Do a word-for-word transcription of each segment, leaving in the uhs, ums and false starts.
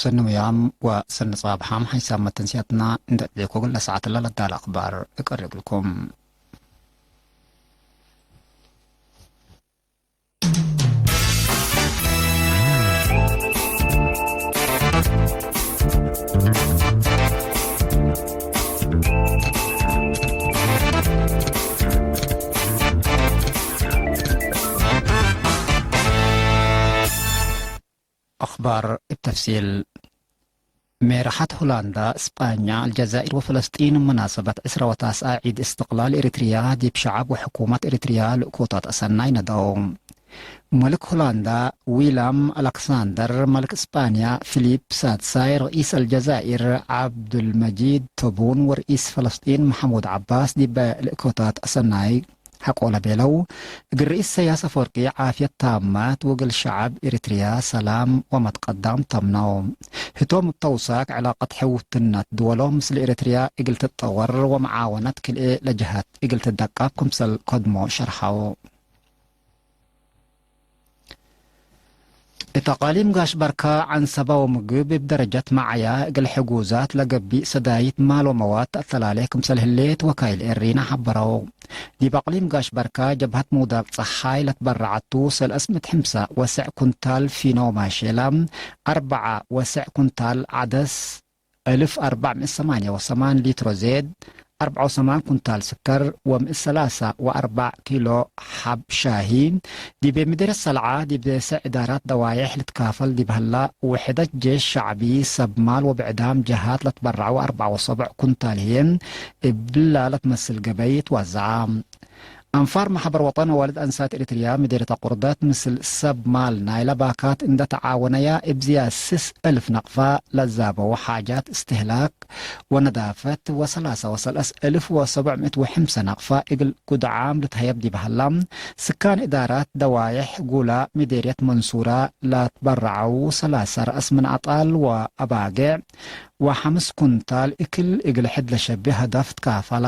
ሰኒ ውያም ወሰኒ ጻብሓም ሓይሳም መተንስያትና እንዴ አጽሌኮ እግለ ሰዓትለ ለዳለ አክባር እቀርብ እግልኩም። አክባር እብ ተፍሲል። ሜርሐት ሆላንዳ፣ እስጳኛ፣ አልጀዛይር ወፈለስጢን፣ እብ መናሰበት ዕስራ ወታስዐ ዒድ እስትቅላል ኤሪትርያ፣ ዲብ ሸዐብ ወሕኩመት ኤሪትርያ ልእኮታት አሰናይ ነደው። መልክ ሆላንዳ ዊላም አለክሳንደር፣ መልክ እስጳንያ ፊሊፕ ሳድሳይ፣ ርኢስ አልጀዛይር ዐብዱልመጂድ ተቡን ወርኢስ ፈለስጢን መሐሙድ ዐባስ ዲበ ልእኮታት አሰናይ ሐቆለ ቤለው፣ እግል ርኢስ ኢሰያስ አፈወርቂ ዓፍየት ታመት ወእግል ሸዐብ ኤሪትርያ ሰላም ወመትቀዳም ተምነው። ህቶም እብ ተውሳክ ዕላቀት ሕውትነት ድወሎም ምስል ኤሪትርያ እግል ትጠወር ወመዓወነት ክልኤ ለጀሀት እግል ትደቀብ ክምሰል ከድሞ ሸርሐው። እት አቃሊም ጋሽ በርካ፣ ዐንሰበ ወምግብ እብ ደረጀት መዓያ እግል ሕጉዛት ለገብእ ሰዳይት ማል ወመዋድ ተአተላሌ ክምሰል ህሌት ወካይል ኤሪና ሐበረው። ዲብ አቅሊም ጋሽ በርካ፣ ጀብሀት ምውዳቅ ጸሓይ ለትበረዐቱ ሰለስ ምእት ሕምሳ ወሰዕ ኩንታል ፊኖ ማሼላ፣ አርበዓ ወሰዕ ኩንታል ዐደስ፣ እልፍ አርበዕ ምእት ሰማንየ ወሰማን ሊትሮ ዜድ፣ አርበዕ ወሰማን ኩንታል ስከር ወምእት ሰላሳ ወአርበዕ ኪሎ ሐብ ሻሂ፣ ዲቤ ምድር ሰልዓ ዲብ ሴዕ እዳራት ደዋዬሕ ልትካፈል ዲብ ሀላ፣ ውሕደት ጄሽ ሸዕቢ ሰብ ማል ወብዕዳም ጀሃት ለትበረዐው አርበዕ ወሰቡዕ ኩንታል ህዬ፣ እብላ ለትመስል ገበይ ትወዘዐ። አንፋር መሐበር ወጠን ወዋልድ አንሳት ኤሪትርያ ምዴርየት አቁርደት ምስል ሰብ ማል ናይለ ባካት እንደ ተዓወነያ፣ እብ ዝያድ ስስ እልፍ ነቅፋ ለዛበው ሓጃት እስትህላክ ወነዳፈት ወሰላሳ ወሰለስ እልፍ ወሰቡዕ ምእት ወሕምሰ ነቅፋ እግል ጉድዓም ልትሀየብ ዲብ ሀላ፣ ስካን እዳራት ደዋዬሕ ጉላ ምዴርየት መንሱራ ለትበረዐው ሰላሳ ረአስ ምን አጣል ወአባጌዕ ወሐምስ ኩንታል እክል እግል ሕድ ለሸቤ ሀዳፍ ትካፈላ።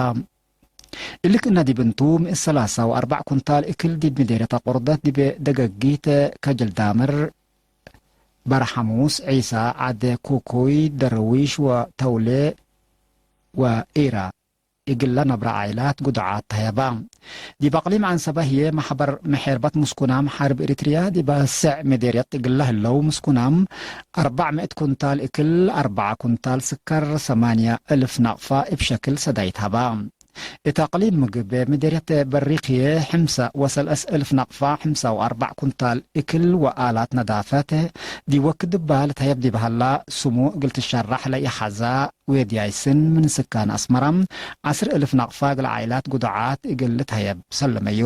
እሊ ክእነ ዲብ እንቱ፣ ምእት ሰላሳ ወአርበዕ ኩንታል እክል ዲብ ምዴርየት አቁርደት ዲብ ደገጊት ከጅል ዳምር፣ በርሐሙስ፣ ዒሳ፣ ዐዴ ኩኩይ፣ ደርዊሽ ወተውሌ ወኢራ እግል ለነብረ ዓኢላት ጉድዓት ተሀየባ። ዲብ አቅሊም ዐንሰበ ህዬ፣ መሕበር መሔርበት ምስኩናም ሐርብ ኤሪትርያ ዲብ አሰዕ ምዴርየት እግል ለህለው ምስኩናም፣ አርበዕ ምእት ኩንታል እክል፣ አርበዓ ኩንታል ስከር፣ ሰማንያ እልፍ ናቅፋ እብ ሸክል ሰዳይት ሀባ። እት አቅሊም ምግብ ምዴርየት በሪክ ህዬ፣ ሕምሳ ወሰለስ እልፍ ናቅፋ፣ ሕምሳ ወአርበዕ ኩንታል እክል ወአላት ነዳፈት ዲብ ወክድ እባ ልትሀየብ ዲብ ሀላ፣ ስሙ እግል ትሸራሕ ለኢሐዛ ዌድያይ ስን ምን ስካን አስመራ፣ ዐስር እልፍ ናቅፋ እግል ዓኢላት ጉድዓት እግል ልትሀየብ ሰለመዩ።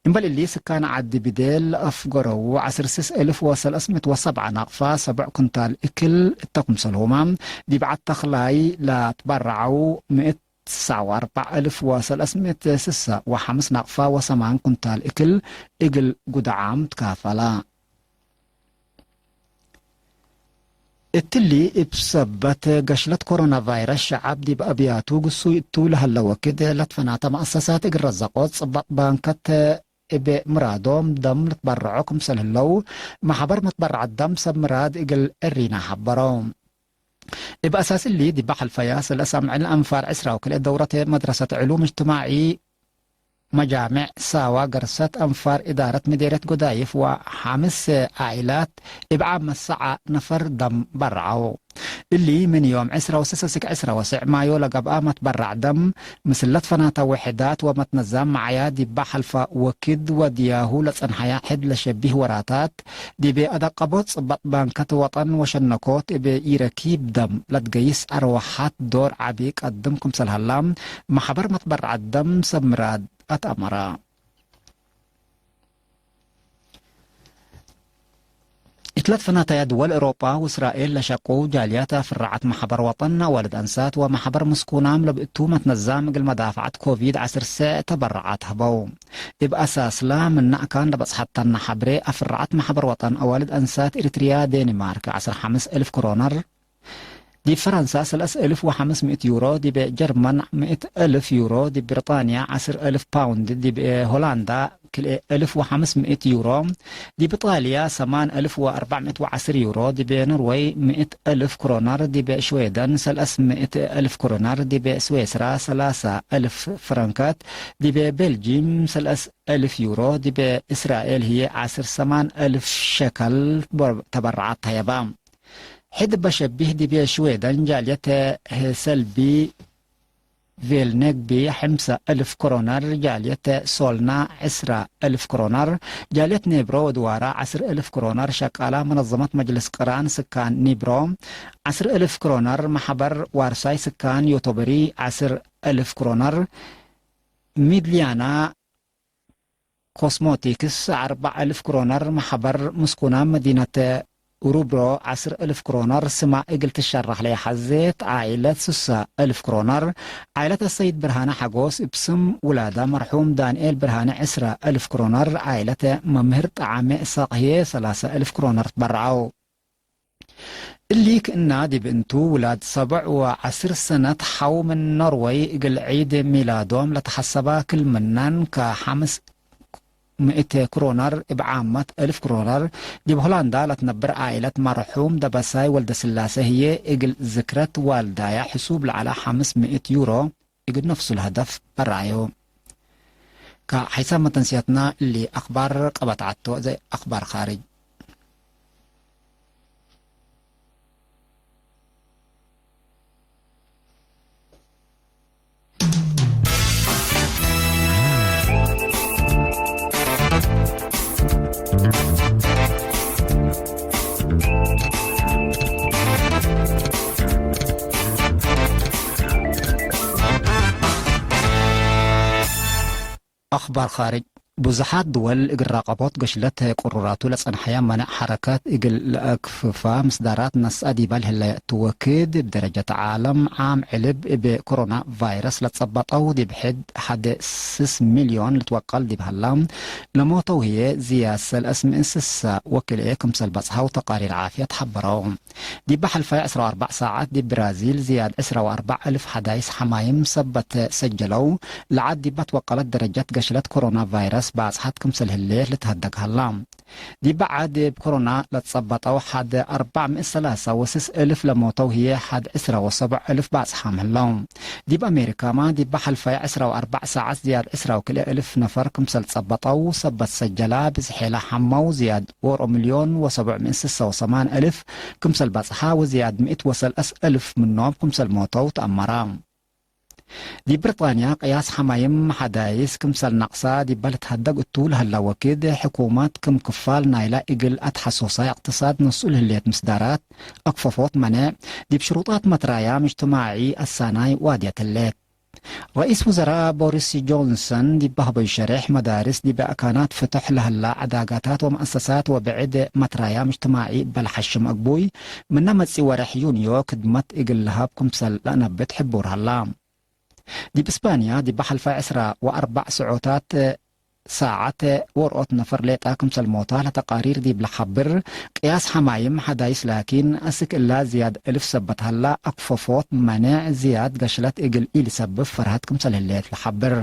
እምበል እሊ፣ ስካን ዐዲ ብዴል ለአፍገረዉ ዐስር ስስ እልፍ ወሰለስ ምእት ወሰብዓ ናቅፋ፣ ሰብዕ ኩንታል እክል እተ ክምሰልሁመ፣ ዲብ ዐድ ተክላይ ለትበረዐው ምእት ስሳ ወአርበዕ እልፍ ወሰለስ ምእት ስሳ ወሐምስ ናቅፋ ወሰማን ኩንታል እክል እግል ጉድዓም ትካፈላ። እትሊ እብ ሰበት ገሽለት ኮሮና ቫይረስ ሸዐብ ዲብ አብያቱ ግሱይ እቱ ለሀለ ወክድ ለትፈናተ መአሰሳት እግል ረዘቆት ጽበጥ ባንከት እብ ምራዶም ደም ልትበረዖ ክምሰል ህለው፣ መሕበር መትበረዐት ደም ሰብ ምራድ እግል እሪና ሐበረው። እብ አሳስ እሊ፣ ዲብ ሐልፈያ ሰለስ አምዕል አንፋር ዕስራ ወክልኤ ደውረት መድረሰት ዕሉም እጅትማዒ መጃምዕ ሳዋ ገርሰት አንፋር እዳረት ምዴርየት ጎዳይፍ ወሐምስ ዓኢላት እብ ዓመት ሰዓ ነፈር ደም በረዐው። እሊ ምን ዮም ዕስራ ወስሰ እስክ ዕስራ ወስዕ ማዮ ለገብአ መትበራዕ ደም፣ ምስል ለትፈናተ ውሕዳት ወመትነዛም መዓያ ዲባ ሐልፈ ወክድ ወድያሁ ለጸንሐያ ሕድ ለሸቢህ ወራታት፣ ዲቤ አደቀቦት ጽበጥ ባንከት ወጠን ወሸነኮት እብ ኢረኪብ ደም ለትገይስ አርወሐት ዶር ዐቢ ቀድም ክምሰል ሀላ፣ መሕበር መትበራዕ ደም ሰብ ምራድ አትአመረ። እት ለትፈናተያ ድወል ኤሮጳ ወእስራኤል ለሸቁ ጃልያት አፍራዐት መሕበር ወጠን አዋልድ አንሳት ወመሕበር ምስኩናም ለብእቱ መትነዛም እግል መዳፈዐት ኮቪድ ዐስር ሰዕ ተበረዓት ሀበው። እብ አሳስላ ምነ አካን ለበጽሐተነ ሐብሬ አፍራዐት መሕበር ወጠን አዋልድ አንሳት ኤሪትርያ ዴንማርክ ዐስር ሐምስ እልፍ ክሮነር ዲብ ፈረንሳ ሰለስ እልፍ ወሐምስ ምእት ዩሮ፣ ዲብ ጀርመን ምእት እልፍ ዩሮ፣ ዲብ ብሪጣንያ ዐስር እልፍ ፓውንድ፣ ዲብ ሆላንዳ ክልኤ እልፍ ወሐምስ ምእት ዩሮ፣ ዲብ ኢጣልያ ሰማን እልፍ ወአርበዕ ምእት ወዐስር ዩሮ፣ ዲብ ኖርወይ ምእት እልፍ ክሮነር፣ ዲብ ሽዌደን ሰለስ ምእት እልፍ ክሮነር፣ ዲብ ስዌስራ ሰላሳ እልፍ ፍረንከት፣ ዲብ ቤልጂም ሰለስ እልፍ ዩሮ፣ ዲብ እስራኤል ህዬ ዐስር ሰማን እልፍ ሸከል ተበረዓት ተሀየባ። ሕድ እበ ሸቢህ ዲብ ሽዌደን ጃልየት ሄሰልቢ ቬልኔግቢ ሕምሰ እልፍ ክሮነር፣ ጃልየት ሶልና ዕስራ እልፍ ክሮነር፣ ጃልየት ኔብሮ ወድዋራ ዐስር እልፍ ክሮነር፣ ሸቃላ መነዘመት መጅልስ ቅራን ስካን ኒብሮ ዐስር እልፍ ክሮነር፣ መሐበር ዋርሳይ ስካን ዮቶበሪ ዐስር እልፍ ክሮነር፣ ሚድልያና ኮስሞቲክስ አርበዕ እልፍ ክሮነር፣ መሐበር ምስኩናም መዲነት ኡሩብሮ ዐስር እልፍ ክሮነር፣ ስማ እግል ትሸረሕ ለይሐዜት ዓኢለት ስሳ እልፍ ክሮነር፣ ዓኢለት አሰይድ ብርሃነ ሐጎስ እብ ስም ውላዳ መርሑም ዳንኤል ብርሃነ ዕስራ እልፍ ክሮነር፣ ዓኢለት መምህር ጠዓመ እሳቅ ህዬ ሰላሰ እልፍ ክሮነር ትበረዐው። እሊ ክእና ዲብ እንቱ፣ ውላድ ሰብዕ ወዐስር ሰነት ሐው ምን ኖርወይ እግል ዒድ ሚላዶም ለተሐሰባ ክል ምናን ከሐምስ ምእት ክሮነር እብ ዓመት እልፍ ክሮነር፣ ዲብ ሆላንዳ ለትነብር ዓኢለት መርሑም ደበሳይ ወልደስላሴ ህዬ እግል ዝክረት ዋልዳያ ሕሱብ ለዐለ ሐምስ ምእት ዩሮ እግል ነፍሱ ለሀደፍ በረዐዩ። ከሐይሳም መተንስያትና እሊ አክባር ቀበት ዐቶ፣ ዘይ አክባር ካርጅ። አኽባር ኻርጅ። ብዙሓት ድወል እግል ራቀቦት ገሽለት ቅሩራቱ ለጸንሐየ መነዕ ሐረከት እግል ለአክፍፋ ምስዳራት ነስአ ዲባ ለህለየ እቱ ወክድ፣ እብ ደረጀት ዓለም ዓም ዕልብ እብ ኮሮና ቫይረስ ለጸበጠው ዲብ ሕድ ሐደ ስስ ሚልዮን ልትወቀል ዲብ ሀላ፣ ለሞተው ህዬ ዝያድ ሰለስ ምእት ስሳ ወክልኤ ክምሰል በጽሐው ተቃሪር ዓፍየት ሐበረው። ዲበ ሐልፋይ ዕስራ ወአርበዕ ሳዐት ዲብ ብራዚል ዝያድ ዕስራ ወአርበዕ እልፍ ሐዳይስ ሐማይም ሰበት ሰጀለው። ለዐድ ዲበ ትወቀለት ደረጀት ገሽለት ኮሮና ቫይረስ ባጽሐት ክምሰል ህሌት ልትሀደግ ሀላ። ዲበ ዐድ እብ ኮሮና ለትጸበጠው ሐድ አርበዕ ምእት ሰላሳ ወስስ እልፍ ለሞተው ህዬ ሐድ ዕስራ ወሰብዕ እልፍ ባጽሓም ህለው። ዲብ አሜሪካመ ዲበ ሐልፋይ ዕስራ ወአርበዕ ሳዐት ዝያድ ዕስራ ወክልኤ እልፍ ነፈር ክምሰል ጸበጠው ሰበት ሰጀላ። ብዝሔ ለሐመው ዝያድ ዎሮ ሚልዮን ወሰቡዕ ምእት ስሳ ወሰማን እልፍ ክምሰል በጽሐ ወዝያድ ምእት ወሰለስ እልፍ ምኖም ክምሰል ሞተው ተአመረ። ዲብ ብሪጣንያ ቅያስ ሐማይም ሐዳይስ ክምሰል ነቅሳ ዲበ ልትሀደግ እቱ ለሀላ ወክድ፣ ሕኩመት ክም ክፋል ናይላ እግል አትሐሶሳይ እቅትሳድ ነስኡል ህሌት ምስዳራት አክፈፎት መኔዕ፣ ዲብ ሽሩጣት መትራያ ምጅትማዒ አሳናይ ዋድየት ህሌት። ረኢስ ውዘራእ ቦሪስ ጆንሰን ዲብ ሀበዩ ሸሬሕ፣ መዳርስ ዲብ አካናት ፍትሕ ለህላ ዐዳጋታት ወመአሰሳት ወብዕድ መትራያ ምጅትማዒ እበ ለሐሽም አግቡይ፣ ምነ መጽኢ ወሬሕ ዩንዮ ክድመት እግል ለሀብ ክምሰል ለአነብት ሕቡር ሀላ። ዲብ እስባንያ ዲብ ሐልፋይ ዕስራ ወአርበዕ ሰዖታት ሳዐት ወርኦት ነፈር ሌጣ ክምሰል ሞታ ለተቃሪር ዲብ ለሐብር፣ ቅያስ ሐማይም ሐዳይስ ላኪን፣ አስክ እላ ዝያድ እልፍ ሰበት ሀላ፣ አክፈፎት መኔዕ ዝያድ ገሽለት እግል ኢልሰብብ ፈርሀት ክምሰል ህሌት ለሐብር።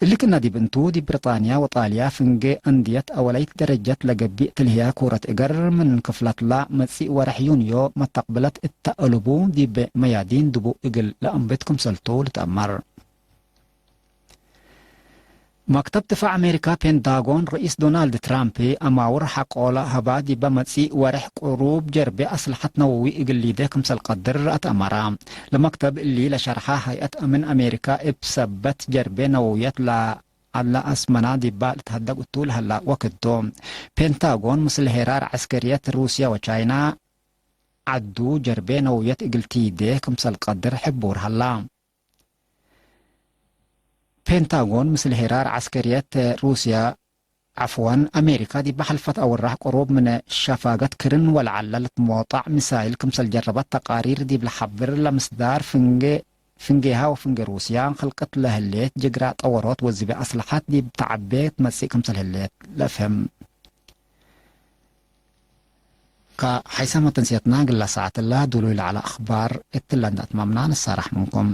እሊ ክእነ ዲብ እንቱ፣ ዲብ ብሪጣንያ ወጣልያ ፍንጌ አንድየት አወላይት ደረጀት ለገቢእ ትልህያ ኩረት እገር፣ ምን ክፍለትላ መጽእ ወረሕ ዩንዮ መተቅብለት እተ አለቡ፣ ዲብ መያዲን ድቡእ እግል ለአንብት ክምሰልቱ ልትአመር። መክተብ ድፋዕ አሜሪካ ፔንታጎን፣ ርኢስ ዶናልድ ትራምፕ አማውር ሐቆ ለሀባ፣ ዲበ መጽእ ወሬሕ ቅሩብ ጀርቤ አስለሐት ነወዊ እግል ሊዴ ክምሰል ቀድር አትአመራ። ለመክተብ እሊ ለሸርሐ፣ ሀይአት አምን አሜሪካ እብ ሰበት ጀርቤ ነወውየት ለአለ አስመና ዲባ ልትሀደግ እቱ ለሀላ ወክድ ቱ። ፔንታጎን፣ ምስል ሄራር ዐስከርየት ሩስያ ወቻይና ዐዱ፣ ጀርቤ ነወውየት እግል ቲዴ ክምሰል ቀድር ሕቡር ሀላ። ፔንታጎን፣ ምስል ሄራር ዐስከርየት ሩስያ፣ ዐፍወን፣ አሜሪካ ዲብ ሐልፈት አወራህ ቅሩብ ምን ሸፋገት ክርን ወለዐለ ልትሞጣዕ ሚሳይል ክምሰል ጀረበት ተቃሪር ዲብ ለሐብር ለምስዳር ፍንጌ፣ ፍንጌሃ ወፍንጌ ሩስያ፣ ክልቅት ለህሌት ጅግራ ጠወሮት ወዝቤ አስለሐት ዲብ ተዐቤ ትመጽእ ክምሰል ህሌት ለፍህም። ሐይሰ መተንስየትና እግላ ሰዓት እለ ዱሉይ ለዐለ አኽባር እትለ እንደ አትማምና ንሳረሕ ምንኩም።